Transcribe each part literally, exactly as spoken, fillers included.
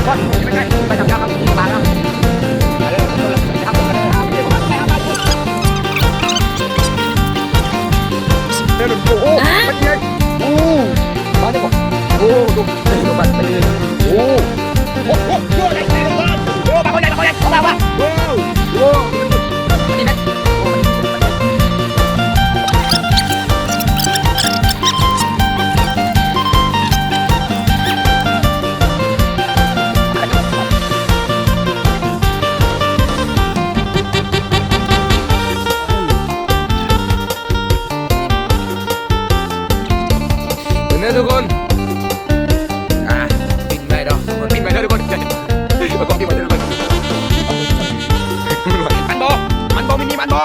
ไปทำยาครับปลาครับ เดี๋ยวหนึ่งตัว โอ้ เป็นไง โอ้ มาได้ก่อน โอ้ ดู ดูมันไปเลย โอ้ โอ้ โอ้ โอ้ ได้ ได้ ได้ โอ้ ปลาเขาใหญ่ ปลาเขาใหญ่ เขาแบบว่า โอ้ โอ้ นี่ไหม เห็นไหมทุกคน อ่ะ ปิดไว้เนาะ ปิดไว้เด้อทุกคน ทุกคนปิดไว้เด้อทุกคน มันบ่ มันบ่ มี มี มันบ่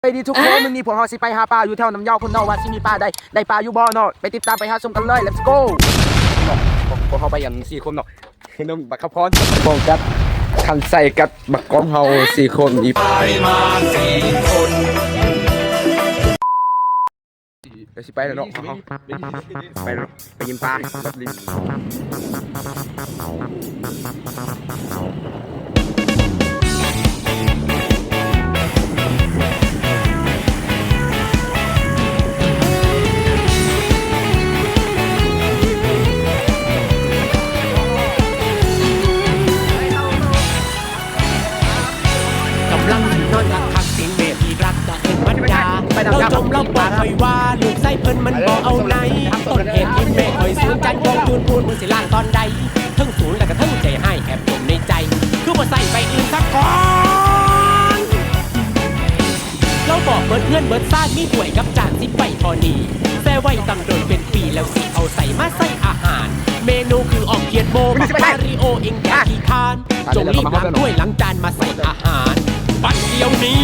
ไปดีทุกคน มื้อนี้พวกเฮาสิไปหาปลาอยู่แถวน้ำยาวพุ้นเนาะ ว่าสิมีปลาได้ ได้ปลาอยู่บ่เนาะ ไปติดตามไปหาชมกันเลย let's go เนาะ พวกเฮาไปกันสี่คนเนาะ นำบักขะพอน พร้อมกับคันไส้กับบักกองเฮาสี่คนอีก ไปมาสี่คน เดี๋ยวสิไปแล้วเนาะ ไปแล้วเนาะ ไปกินปลาแบบนี้ กำลังสินอนคักๆ เสียงเบสที่รักจะเอิ้นมันดา เราจมเราบอกคอยว่า ลูกไส้เพิ่นมันบ่เอาไหน ต้นเหตุที่แม่คอยสูนจันทร์บอกจูนพูน มึงสิล้างตอนใด เทั้งสูนแล้วก็เทั้งใจให้แอบจมในใจ คือบ่ใส่ใบอื่นสักก่อน เราบอกเบิดเฮือนเบิดซ่าน มีถ้วยกับจานสิไปเท่านี้ แซ่ไว้ตั้งโดนเป็นปีแล้วสิเอาใส่มาใส่อาหาร เมนูคืออ่อมเขียดโบ บักมาริโอเองอย่าขี้คร้าน จงรีบล้างถ้วยล้างจานมาใส่อาหาร บัดเดี๋ยวนี้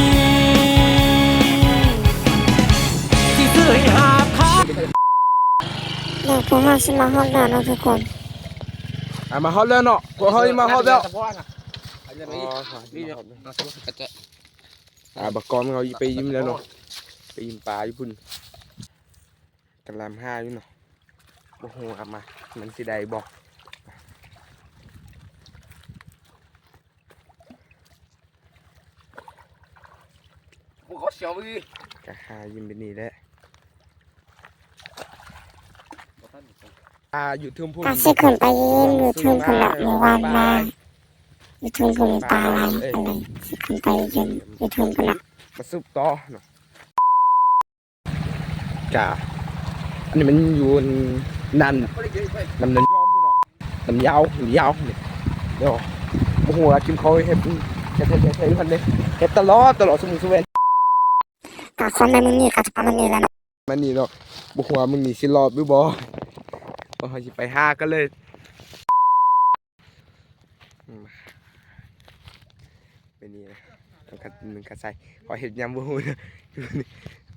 สิซื้อให้หาบครับ เดี๋ยวพวกเราสิมาฮอดแล้วเนาะทุกคน อ่ะ มาฮอดแล้วเนาะ พวกเฮามาฮอดแล้ว อ๋อ อ่า บักกอมเขาไปยิ้มแล้วเนาะ ไปยิ้มปลาอยู่พุ้น กำลังหาอยู่เนาะ บ่ฮู้ว่ามา มันสิได้บ่ พวกเขาเสียวไปดิ ก็หายิ้มไปนี่แหละ อ่า YouTube พุ้น ก็สิขึ้นไปยิ้ม YouTube พุ้นละ มื้อวานมา YouTube พุ้นปลาหลาย เอ้ย ก็เลยสิขึ้นไปยิ้ม YouTube พุ้นละ มาสืบต่อเนาะ จ้า อันนี้มันอยู่นั่น น้ำน้ำยอมพุ้นเนาะ น้ำยาว น้ำยาวนี่ เดี๋ยว โอ้โห กินเขาวเฮ็ด เฮ็ด เฮ็ด เฮ็ด เฮ็ด เฮ็ด เฮ็ดตลอด ตลอด ซุมื้อซุเว็น ก็คลิปในมื้อนี้ก็จะประมาณนี้แหละเนาะ มานี่เนาะ บ่ฮู้ว่ามื้อนี้สิรอดหรือบ่ บ่เฮาสิไปหากันเลย อืม ไปนี่นะ ต้องคัด หนึ่งคัดใส่ ขอเฮ็ดยำบ่ฮู้นะ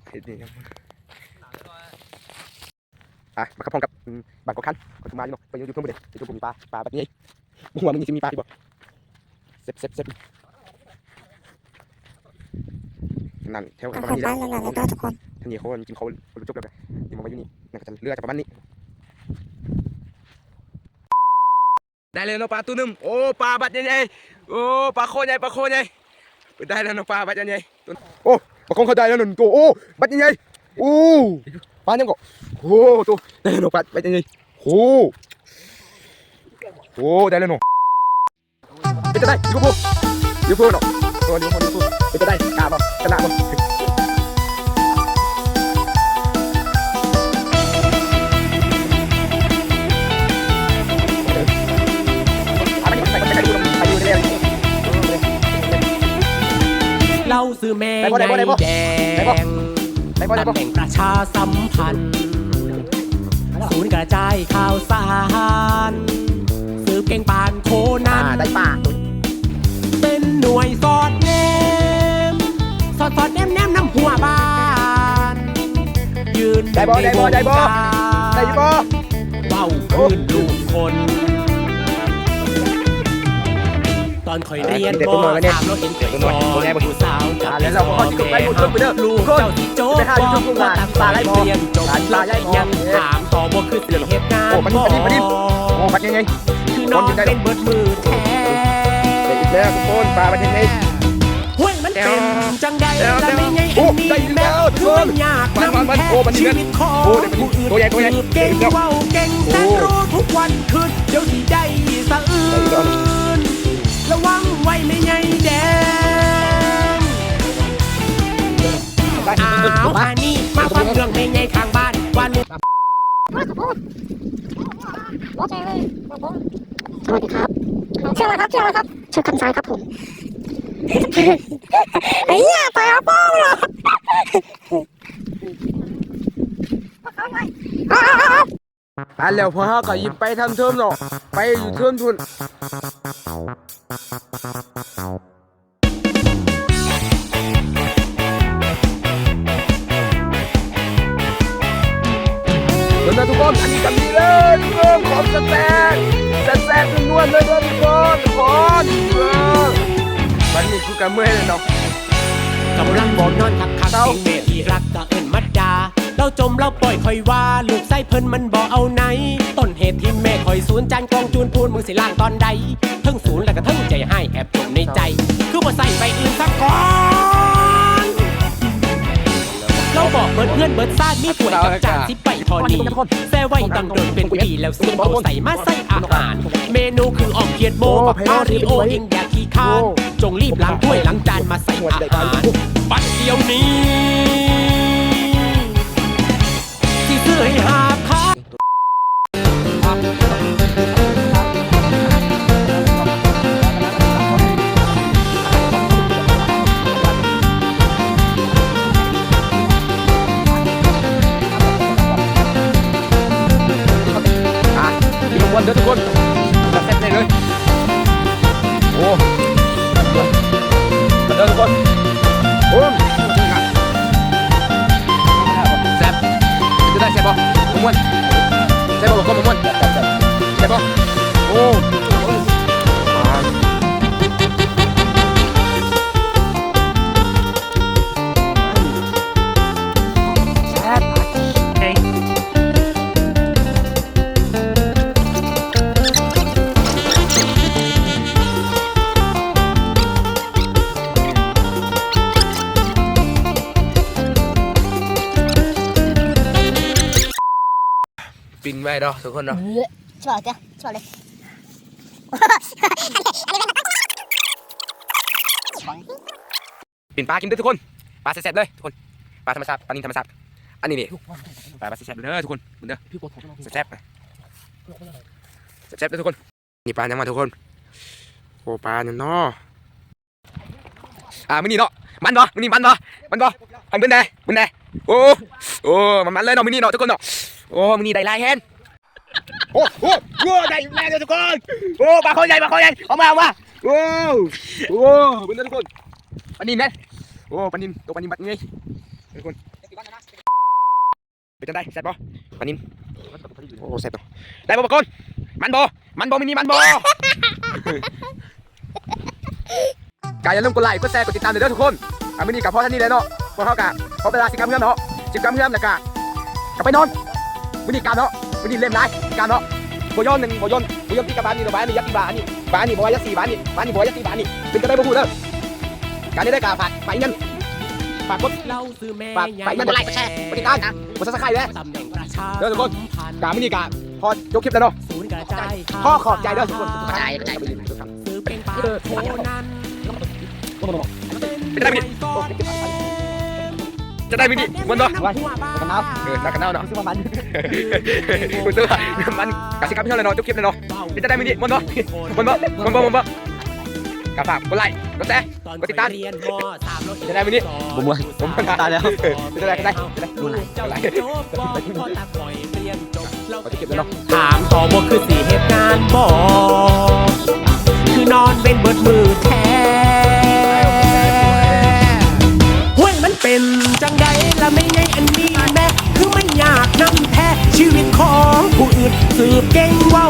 เฮ็ดนี่ยำบ่ฮู้ อ่ะ มาครับพร้อมกับ อืม บัตรกดคัน กดมาอยู่เนาะ ไปอยู่ YouTube บ่ได้ YouTube บ่มีปลา ปลาบัดนี้ บ่ฮู้ว่ามื้อนี้สิมีปลาอีกบ่ เซ็บ เซ็บ เซ็บ นั่น แถว อ่ะ ประมาณนี้แหละ ขอบคุณมากเลยนะทุกคน ท่านนี้เขากินเขาวจบแล้วกัน นี่มาไว้อยู่นี่ นั่นก็จะเหลือจะประมาณนี้ ได้เลยเนาะ ปลาตัวหนึ่ง โอ้ ปลาบัดใหญ่ๆ โอ้ ปลาโคใหญ่ ปลาโคใหญ่ ได้แล้วเนาะ ปลาบัดใหญ่ๆ ตัว โอ้ ปลาของเขาได้แล้วหนึ่งตัว โอ้ บัดใหญ่ๆ โอ้ ปลายังก็ โอ้ ตัว ได้แล้วเนาะ ปลาบัดใหญ่ๆ โอ้ โอ้ ได้แล้วเนาะ เป็นจะได้ ลิเวอร์พูล ลิเวอร์พูลเนาะ ตัวลิเวอร์พูล ลิเวอร์พูล เป็นจะได้ กล้าบ่ ชนะบ่ เราซื้อแม่ ได้บ่ ได้บ่ ได้บ่ ใหญ่แดง ได้บ่ ได้บ่ ได้บ่ ตำแหน่งประชาสัมพันธ์ ศูนย์กระจายข่าวสาร สืบเก่งปานโคนัน อ่า ได้ปะ เป็นหน่วยสอดแนม สอดสอดแนมแนมนำหัวบ้าน ยืน ได้บ่ ได้บ่ ได้บ่ ได้บ่ เว้าพื้นลูกคน ตอนข่อยเรียน อ่า ม.สาม เราเห็นข่อย เด็กน้อย ซ้อน เด็กน้อย ผู้สาวกับ อ่า แล้วเราก็ พ่อ จะไป แม่ YouTube ไปเด้อ ทุกคน เจ้าสิจบ จะไปหา YouTube บ่ บ่ ตัด ปลาไหล บ่ เรียนจบ ปลาไหล บ่ ยังถามต่อบ่คือสิเหตุการณ์ โอ้ ปลานิล ปลานิล ปลานิล บ่ โอ้ ปลาใหญ่ๆ คือนอนเป็นเบิดมื้อแท้ ได้อีกแล้วทุกคน ปลา ปลาใหญ่ๆ ห้วยมันเป็นจังใด แจ๋ว ล่ะแม่ใหญ่ โอ้ อันนี้ ได้อีกแล้ว แม่ ทุกคน คือมันยากนำแท้ มัน มัน โอ้ ปลานิล ชีวิตของ โอ้ ได้ปลานิล ผู้อื่น ตัวใหญ่ ตัวใหญ่ สืบเก่ง เว้าเก่ง โอ้ แต่รู้ทุกวันคือเดี๋ยวสิได้สะอื้น ระวังไว้แม่ใหญ่แดง อ้าว อันนี้มาฟังเรื่องแม่ใหญ่ข้างบ้าน ว่าลูก หัวใจเลย สวัสดีครับ ชื่ออะไรครับ ชื่ออะไรครับ ชื่อคำสายครับผม ไอ้เหี้ย ต่อยเอาโป้งเลย ไปแล้วพวกเฮาก็หยิบไปทำเทิมเนาะ ไปอยู่เทิมทุน เดี๋ยวนะทุกคน อันนี้ก็มีเลยเรื่องของแซ่บๆ แซ่บๆ นวลๆ เลยเด้อทุกคน ทุกคน เออ วันนี้กูก็เมื่อยแล้วเนาะ กำลังบ่นอนคักคัก เอ้า สิ่งแม่ที่รักก็เอิ้นมาด่า เราจมเราปล่อยคอยว่า ลูกไส้เพิ่นมันบ่เอาไหน ต้นเหตุที่แม่คอยศูนย์จานกองจูนพูน มึงสิล้างตอนใด เทั้งศูนย์แล้วก็เทั้งใจให้แอบจมในใจ คือบ่ใส่ใบอื่นสักก่อน เราบอกเบิดเพื่อนเบิดซาด มีถ้วยกับจานสิไปทอนี้ แซ่ไว้ตั้งโดนเป็นปีแล้วสิเอาใส่มาใส่อาหาร เมนูคืออ่อมเขียดโม บักอาริโอ เองอย่าขี้ค้าน จงรีบล้างถ้วยล้างจานมาใส่อาหาร บัดเดี๋ยวนี้ สิซื้อให้หาบคา อ่ะ กินรบกวนเด้อทุกคน แซ่บๆ เลยเลย โอ้ มาเด้อทุกคน โอ้ แซ่บ จะได้แซ่บบ่ ม่วน แซ่บบ่ ก็ม่วน แซ่บบ่ โอ้ แซ่บ ปิ้งไว้เนาะทุกคนเนาะ เออ ชอบจ้ะ ชอบเลย ปิ้งปลากินเด้อทุกคน ปลาแซ่บๆ เลยทุกคน ปลาธรรมชาติ ปลานิลธรรมชาติ อันนี้นี่ ปลา ปลาแซ่บๆ เด้อทุกคน เบิ่งเด้อ แซ่บๆ แซ่บๆ เด้อทุกคน นี่ปลาหยังวะทุกคน โอ้ ปลาเนี่ยเนาะ อ่า มื้อนี้เนาะ มันบ่ มื้อนี้มันบ่ มันบ่ อันเบิ่งแหน่ เบิ่งแหน่ โอ้ โอ้ มันๆ เลยเนาะ มื้อนี้เนาะทุกคนเนาะ โอ้ มื้อนี้ได้หลายแฮง โอ้ โอ้ โอ้ ได้แน่เลยทุกคน โอ้ ปลาคอใหญ่ ปลาคอใหญ่ เอามา เอามา โอ้ โอ้ เบิ่งเด้อทุกคน ปลานิลแม่น โอ้ ปลานิล ตัวปลานิลบัดนี้ทุกคน เป็นจังได๋ แซ่บบ่ ปลานิล โอ้ แซ่บเนาะ ได้บ่บักคน มันบ่ มันบ่ มื้อนี้มันบ่ ก็อย่าลืมกดไลค์ กดแชร์ กดติดตามเด้อทุกคน อ่ะ มื้อนี้ก็พอเท่านี้แหละเนาะ พวกเฮาก็ขอเวลาสิกลับเฮือนเนาะ สิกลับเฮือนแล้วก็ ก็ไปนอน มื้อนี้กลับเนาะ มื้อนี้เล่นหลาย กลับเนาะ บ่ย้อนหนึ่ง บ่ย้อน บ่ย้อนที่กลับบ้านนี่เนาะ บ้านนี่ยักษ์ที่บ้านนี่ บ้านนี่บ่ว่ายักษ์สี่ บ้านนี่ บ้านนี่บ่ว่ายักษ์สี่ บ้านนี่ เป็นจังได๋บ่ฮู้เด้อ การนี้ได้กะฝาก ฝากอีกนั่น ฝากกด ฝาก ฝากอีกนั่น กดไลค์ กดแชร์ กดติดตาม กด Subscribe แหละ เด้อทุกคน กะมื้อนี้กะพอจบคลิปแล้วเนาะ ขอขอบใจเด้อทุกคน ขอบใจ ขอบใจ เป็นจังได๋มื้อนี้ จังได๋มื้อนี้ ม่วนบ่ ว้าย กันหนาว เออ หนาวกันหนาวเนาะ รู้สึกว่ามัน รู้สึกว่ามัน กะสิกลับเฮือนแล้วเนาะ จบคลิปแล้วเนาะ เป็นจังได๋มื้อนี้ ม่วนบ่ ม่วนบ่ ม่วนบ่ ม่วนบ่ กะฝากกดไลค์ กดแชร์ กดติดตาม เป็นจังได๋มื้อนี้ บ่ม่วน บ่ม่วน ตายแล้ว เป็นจังได๋ เป็นจังได๋ เป็นจังได๋ ม่วนหลาย ม่วนหลาย ขอจบคลิปแล้วเนาะ ถามต่อบ่คือสิเฮ็ดงานบ่ คือนอนเว้นเบิดมื้อแท้ ห้วยมันเป็นจังใด๋ล่ะแม่ใหญ่อันนี้แม่ คือมันยากนำแท้ ชีวิตของผู้อื่นสืบเก่งเว้า